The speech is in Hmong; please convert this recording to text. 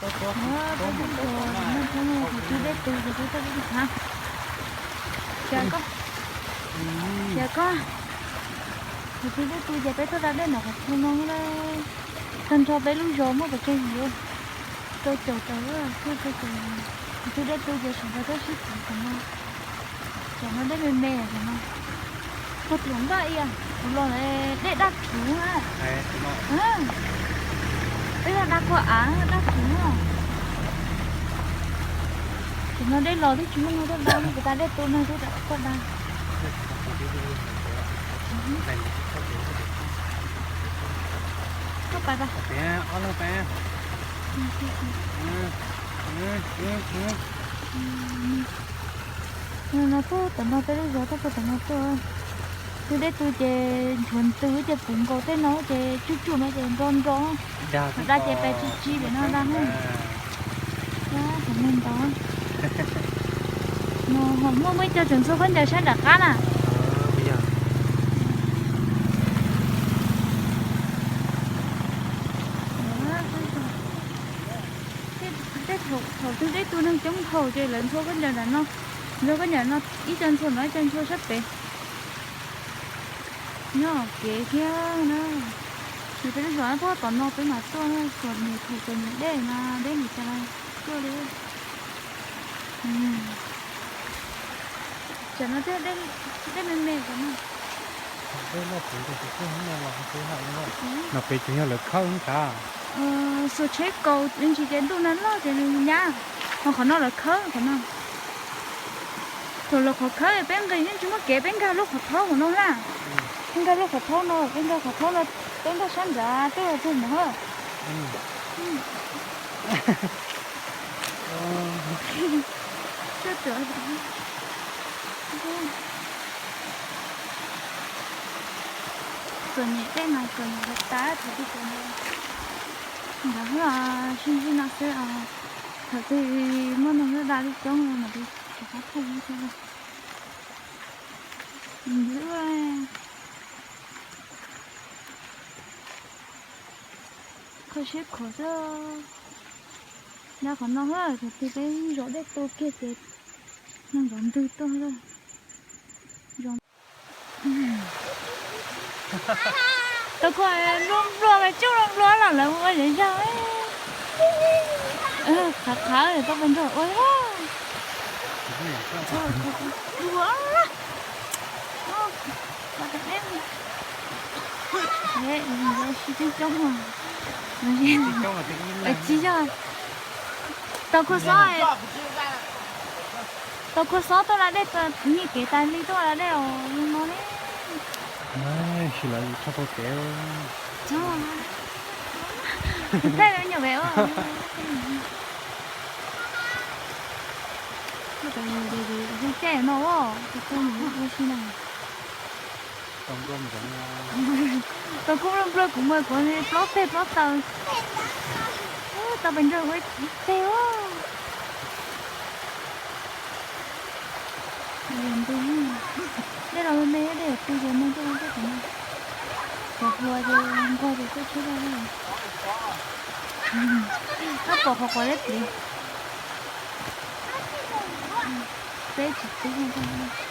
Peb lub zos no, tus dej tu ces peb tuaj peb lub zos na. Ces koj, ces koj, tus dej tu ces peb tuaj da dej ntawm qhov chaw no na. Tag nrho peb lub zos muaj pes tsawg yim, rau caum tawm, tuaj rau caum. Tus dej tu ces sawv daws tuaj sib txeeb tam no. Tam no dej me me tam no. Puag thaum ntej ib yam, kuv los dej daj rhuv na. Peb yog daj kuj av daj rhuv na. Tam no dej los twb tsis muaj neeg tuaj da, kuv tas dej tu neeg tuaj da. Koj pais pais. Ob leeg pais. No tuaj tam no peb lub zos tuaj puag tam no tuaj. Tus dej tu ces nchuav ntws ces puv nkaus tej no ces tsuj tsuj no ces nro nro. Dag da ces pes tsib tsib pem no dag na. Qhov no ntau. No ho muaj muaj ib co tseem ntxhua khaub ncaws sab nram qab na. Tej thaum twg dej tu neeg coob dhau ces lawv ntxhua khaub ncaws nram no, ntxhua khaub ncaws no ib co ntxhua no ib co ntxhua sab pem. Nyob kev thiab na. Nws peb lub zos puag tom no peb mam tuaj, txom nyem thaum txom nyem dej mas dej mus cas tuaj li. Tam no thiaj dej me me tam no. No pem tseem yog lawv khawb xwb. Xuas tsheb kaus me ntsis ces ntuj nag loj ces nws nyab, ho qhov no lawv khawb qhov no. Thaum lawv qhov khawb peb nqis yeej tsis muaj kev, peb nkag lub qhov thaub hauv no na. Peb nkag lub qhov thaub no, peb nkag qhov thaub no, peb nkag sab nrad tuaj txog ntawd. Txom nyem dej mas txom nyem tas tas thaum twg txom nyem. Ntawd sib ntsib no xwb os. Thaum twg muaj neeg tuaj da dej coob no mas rov qab tuaj thiab. Kho siab khuav xwb. Nyob qhov no, thaum twg peb zov dej tu kiag ces neeg zov ntws tuaj. Tau khuav nplua nplua, tsuj nplua nplua los lawv ua zog zog. Qhav qhav tau pes nrog ua. Tsis coob coob, tsis yog. Tau khuav xob, tau khuav xob tuaj da dej, nyiaj kev tas li tuaj da dej os no ne. Sis lawv tshaj tau kev. Thaij nyuam pem. Caij no, ua si na. Tau kuv nplua nplua kuv muag kuv plaub teg plaub taw. Tau pes nrog ua ib teg. Dej los me me, dej tu ces neeg tuaj tuaj tam no. Cov hluas ces nquag ces tuaj tsheb dej. Koj pom qhov quav liab pliv. Peb tsis tub.